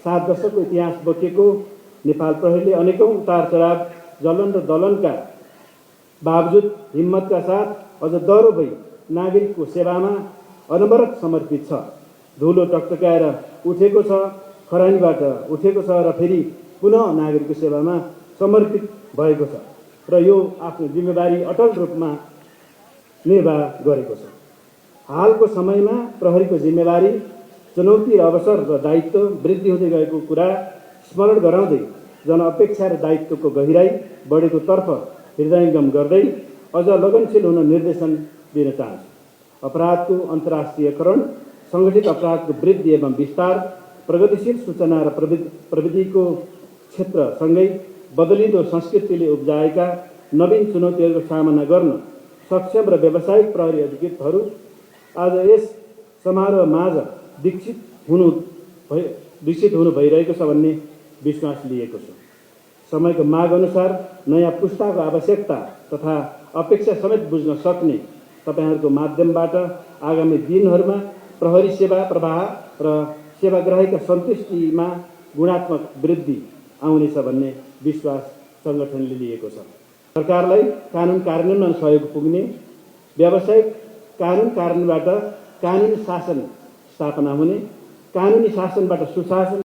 7 दशकको इतिहास बोकेको नेपाल प्रहरीले अनेकौं उतार चढाव, जलन र दलनका बावजुद हिम्मतका साथ अझ दह्रो भई नागरिकको सेवामा अनवरत समर्पित छ। धुलो टकटकाएर उठेको छ, खरानीबाट उठेको छ र फेरि पुनः नागरिकको सेवामा समर्पित भएको छ र यो आफ्नो जिम्मेवारी अटल रूपमा निर्वाह गरेको छ। हालको समयमा प्रहरीको जिम्मेवारी, चुनौती र अवसर र दायित्व वृद्धि हुँदै गएको कुरा स्मरण गराउँदै जनअपेक्षा र दायित्वको गहिराई बढेको तर्फ हृदयङ्गम गर्दै अझ लगनशील हुन निर्देशन दिन चाहन्छु। अपराधको अन्तर्राष्ट्रियकरण, सङ्गठित अपराधको वृद्धि एवं विस्तार, प्रगतिशील सूचना र प्रविधिको क्षेत्रसँगै बदलिँदो संस्कृतिले उब्जाएका नवीन चुनौतीहरूको सामना गर्न सक्षम र व्यावसायिक प्रहरी अधिकृतहरू आज यस समारोहमाझ विकसित हुनु भइरहेको छ भन्ने विश्वास लिएको छु। समयको माग अनुसार नयाँ पुस्ताको आवश्यकता तथा अपेक्षा समेत बुझ्न सक्ने तपाईहरूको माध्यमबाट आगामी दिनहरूमा प्रहरी सेवा प्रवाह र सेवाग्राहीका सन्तुष्टिमा गुणात्मक वृद्धि आउनेछ भन्ने विश्वास सङ्गठनले लिएको छ। सरकारलाई कानुन कार्यान्वयनमा सहयोग पुग्ने, व्यावसायिक कानुन कार्यान्वयनबाट कानुनी शासन स्थापना हुने, कानुनी शासनबाट सुशासन